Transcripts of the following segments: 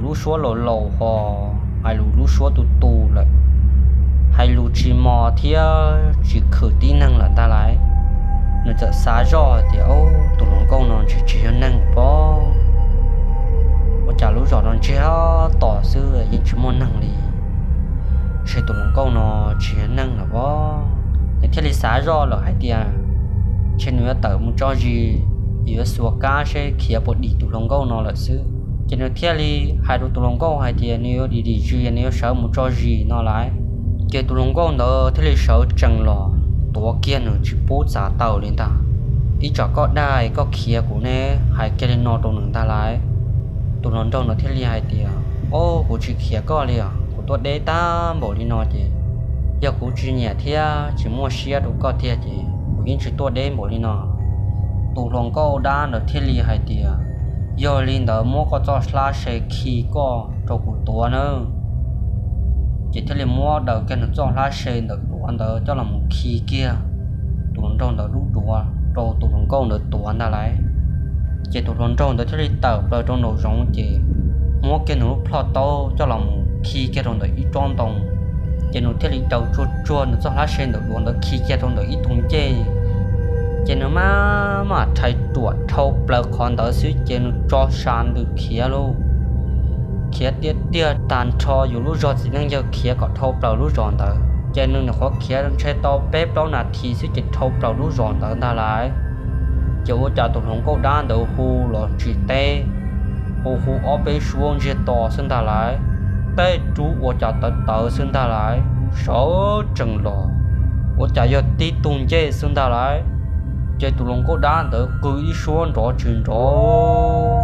lub suab laus laus ho hais lus lub suab tu tu lawm, hais lus tsis mos thiab tsis khwm tib neeg lawm ntag lauj. Nws txawm xav zoj hais tias, Ub, tus hluas nkauj no ntshe tsis yog neeg pob. Ua cas lub zos no ntsiag to xwb yeej tsis muaj neeg li, ntshe tus hluas nkauj no tsis yog neeg lawm pob. Nws thiaj li xav zoj lawm hais tias, Ntshe nws yuav tawm mus tso zis, yuav xuas kab seb khiav puas dim tus hluas nkauj no lawm xwb. Ces nws thiaj li hais rau tus hluas nkauj hais tias nws yuav dim dim zis, nws yuav sawv mus tso zis no lauj. Ces tus hluas nkauj ntawd thiaj li sawv tsees los tuav kiag nws tsis pub txav taws li ntag. Ib tsam koj dag koj khiav kuv ne, hais kiag li no rau nws ntag lauj. Tus hluas nraug ntawd thiaj li hais tias, Ob, kuv tsis khiav koj li os, kuv tuaj deb tag npaum li no ces yog kuv tsis nyiam thiab tsis muaj siab rau koj tiag ces kuv yeej tsis tuaj deb npaum li no. Tus hluas nkauj dab ntawd thiaj li hais tias, Yog li ntawd muab koj txoj hlab se khi koj rau kuv tuav nawb. Ces thiaj li muab daws kiag nws txoj hlab se ntawm duav ntawd coj los mus khi kiag tus hluas nraug ntawd lub duav rau tus hluas nkauj ntawd tuav ntag lauj. Ces tus hluas nraug ntawd thiaj li tawm plaws rau nraum zoov ces muab kiag nws lub plhoj taub coj los mus khi kiag rau ntawm ib tsob ntoo. Ces nws thiaj li daws tsuag tsuag nws txoj hlab se ntawm duav ntawd khi kiag rau ntawm ib tug ncej. Ces nws maj mam rhais ruam dhau plaws qhov ntawd xwb ces nws tso sa ntws khiav lauj. Khiav tiag tiag tag nrho yus lub zog txiv neej yawg khiav kom dhau plaws lub zos ntawd ces nws nyuam qhuav khiav ntshe tau peb plaub nas this xwb ces dhau plaws lub zos ntawd ntag lauj. Ces ua cas tus hluas nkauj dab ntawd hu los tsis teb, hu hu ob peb suab ntsiag to xwb ntag lauj. Tej rub ua cas tawv tawv xwb ntag lauj, sawv tsees los ua cas yog tib tug ncej xwb ntag lauj. Ces tus hluas nkauj dab ntawd qw ib suab nrov tsis nrov,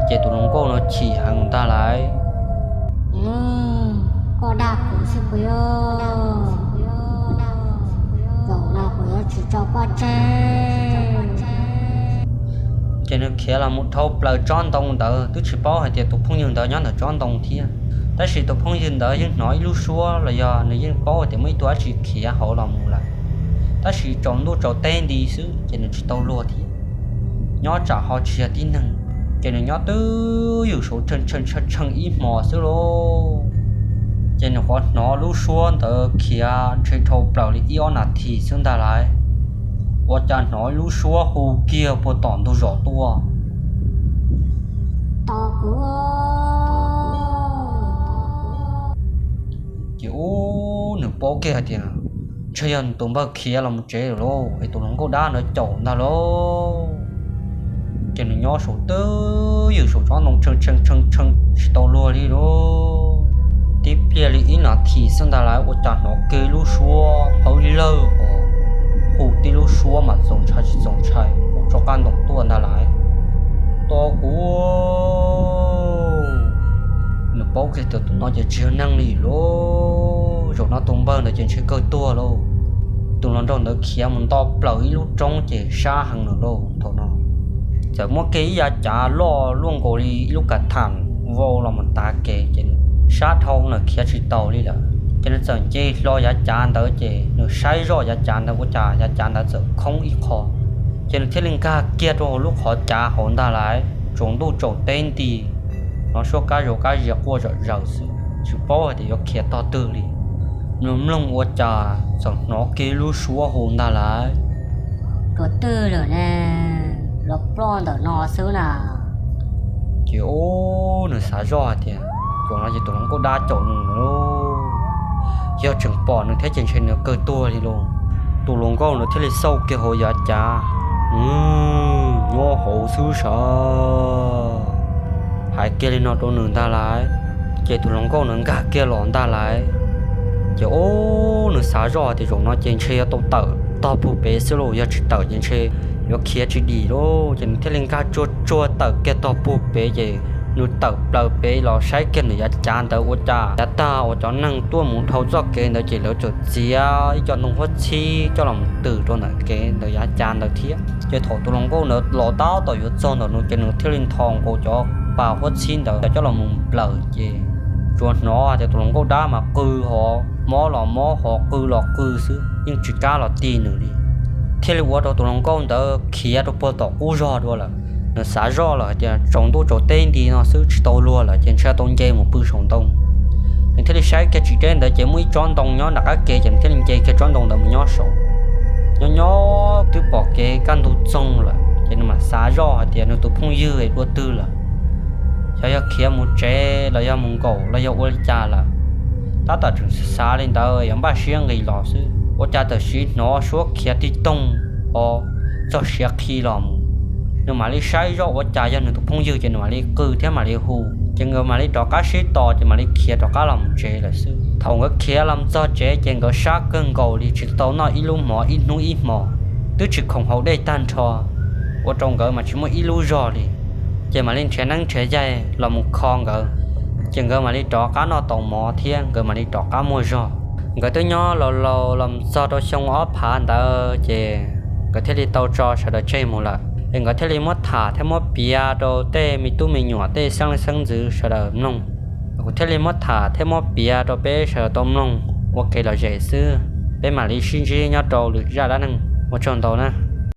ces tus hluas nkauj no chim heev ntag lauj. Koj dag kuv xwb puas yog? Zaum no kuv yuav tsis tso koj tseg. Ces nws khiav los mus dhau plaws tsob ntoo ntawd, twb tsis paub hais tias tus phooj ywg ntawd nyob ntawm tsob ntoo thiab. Tab sis tus phooj ywg ntawd yeej hnov ib lub suab los yog nws yeej paub hais tias muaj ib tug dab tsi khiav hauv los mus lawm. Tab sis tsaus ntuj tsaus teb nti xwb ces nws tsis tau luag thiab. Nyob tsam ho tsis yog tib neeg, ces nws nyob twj ywm saum tshee tshee tshee ib hmos xwb lauj. Ces nws nyuam qhuav hnov lub suab ntawd khiav ntshe dhau plaws li ib ob nas this xwb ntag lauj, ua cas hnov ib lub suab hu kiag puag tom ntug zos tuaj, Tos kuv. Ces ub, nws paub kiag hais tias ntshe yog nws tus npawg khiav los mus tsev lawm lauj, es tus hluas nkauj dab ntawd caum ntag lauj. Ces nws nyob saum twj ywm saum tsob ntoo tshee tshee tshee tshee tsis tau luag li lauj. Tib pliag li ib nas this xwb ntag lauj, ua cas hnov kiag lub suab hawv lawg os, hu tib lub suab mas txaus ntshai tsis txaus ntshai hu tso qab ntoo tuaj ntag lauj, Tos kuv. Nws paub kiag tias tus no ces tsis yog neeg li lauj, zaum no tus npawg ntawd ces ntshe kawg tuag lauj. Tus hluas nraug ntawd khiav mus nto plaws ib lub roob ces sab heev lawm lauj. Thaum no txawm muaj kiag ib yav cav loj luaj nkaus li ib lub kav tham vau los mus tav kev ces sab dhau lawm khiav tsis taus li lawm. Ces nws txawm nce hlo yav cav ntawd ces nws saib zoj yav cav ntawd ua cas yav cav ntawd txawm khoob ib qho. Ces nws thiaj li nkag kiag rau hauv lub qhov cav hauv ntag lauj, tsaus ntuj tsaus teb nti, hnov suab kab zaus kab zias quaj zom zaws xwb, tsis paub hais tias yuav khiav tog twg li. Nws mloog ua cas txawm hnov kiag lub suab hu ntag lauj, Tus twg lawm ne? Los ploj ntawm no xwb na. Ces ub, nws xav zoj hais tias, Tus no ces tus hluas nkauj dab caum nws lawm lauj, yog tseem pom nws thiab ces ntshe nws kawg tuag li lauj. Tus hluas nkauj ntawd thiaj li xauj kiag hauv yav cav, Nyob hauv xwb sav. Hais kiag li no rau nws ntag lauj, ces tus hluas nkauj ntawd nkag kiag los ntag lauj. Ces ub, nws xav zoj tias zaum no ces ntshe yuav tau tawm tog puag pem xwb lauj, yog tsis tawm ces ntshe yuav khiav tsis dim lauj. Ces nws thiaj li nkag tsuag tsuag tawm kiag tog puag pem ces nws tawm plaws pem los saib kiag ntawm yav cav ntawd ua cas yav tag uas cov neeg tuaj mus dhau txoj kev ntawd ces lawv txawm txiav ib co ntoo huab txhib coj los twm rau ntawm kev ntawm yav cav ntawd thiab. Ces thaum tus hluas nkauj ntawd los tab tom yuav txog ntawm nws ces nws thiaj li nthos nkaus cov pas huab txhib ntawd coj los mus nplawm ces tsuas hnov tias tus hluas nkauj dab mas qw hov mob los mob, hov qw los qw xwb, yeej tsis kam los ti nws li. Thiaj li ua rau tus hluas nkauj ntawd khiav rau puag tom qub zog dua lawm. Nws xav zoj lawm hais tias tsaus ntuj tsaus teb nti no xwb tsis tau luag lawm ces ntshe tau nce mus pw saum ntoo. Nws thiaj li saib kiag tsis deb ntawd ces muaj ib tsob ntoo nyob nram qab ke ces nws thiaj li nce kiag tsob ntoo ntawd mus nyob saud. Nyob nyob twb pom kev kaj ntug txoog lawm ces nws mam xav zoj hais tias nws tus phooj ywg es dua twg lawm, xyov yog khiav mus tsev los yog mus nkaum los yog ua li cas lawm. Tab tom tseem xav li ntawd yuav npaj siab nqis los xwb ua cas tam sim hnov suab khiav tig toog os, txog siav qhi los mus. Nws mam li saib zoj ua cas yog nws tus phooj ywg ces nws mam li qw thiab mam li hu ces nkawd mam li rov qab sib tos ces mam li khiav rov qab los mus tsev lawm xwb. Thaum nkawd khiav los txog tsev ces nkawd sab kawg nkaus li tsis tau noj ib lub mov ib hnub ib hmos, twb tsis khoom haus dej tag nrho, ua rau nkawd mas tsis muaj ib lub zog li. Ces mam li nrhiav neeb nrhiav yaig los mus kho nkawd, ces nkawd mam li rov qab noj tau mov thiab nkawd mam li rov qab muaj zog. Nkawd twb nyob laus laus los txog rau xyoo ob phav ntawd ces nkawd thiaj li tau tso sawv daws tseg mus lawm es nkawd thiaj li muab tham thiab muab piav rau tej me tub me nyuam tej xeeb leej xeeb ntxwv sawv daws mloog. Kuv thiaj li muab tham thiab muab piav rau peb sawv daws tau mloog ua kev lom zem xwb. Peb mam li sib ntsib nyob rau lwm zaj dab neeg, ua tsaug ntau na.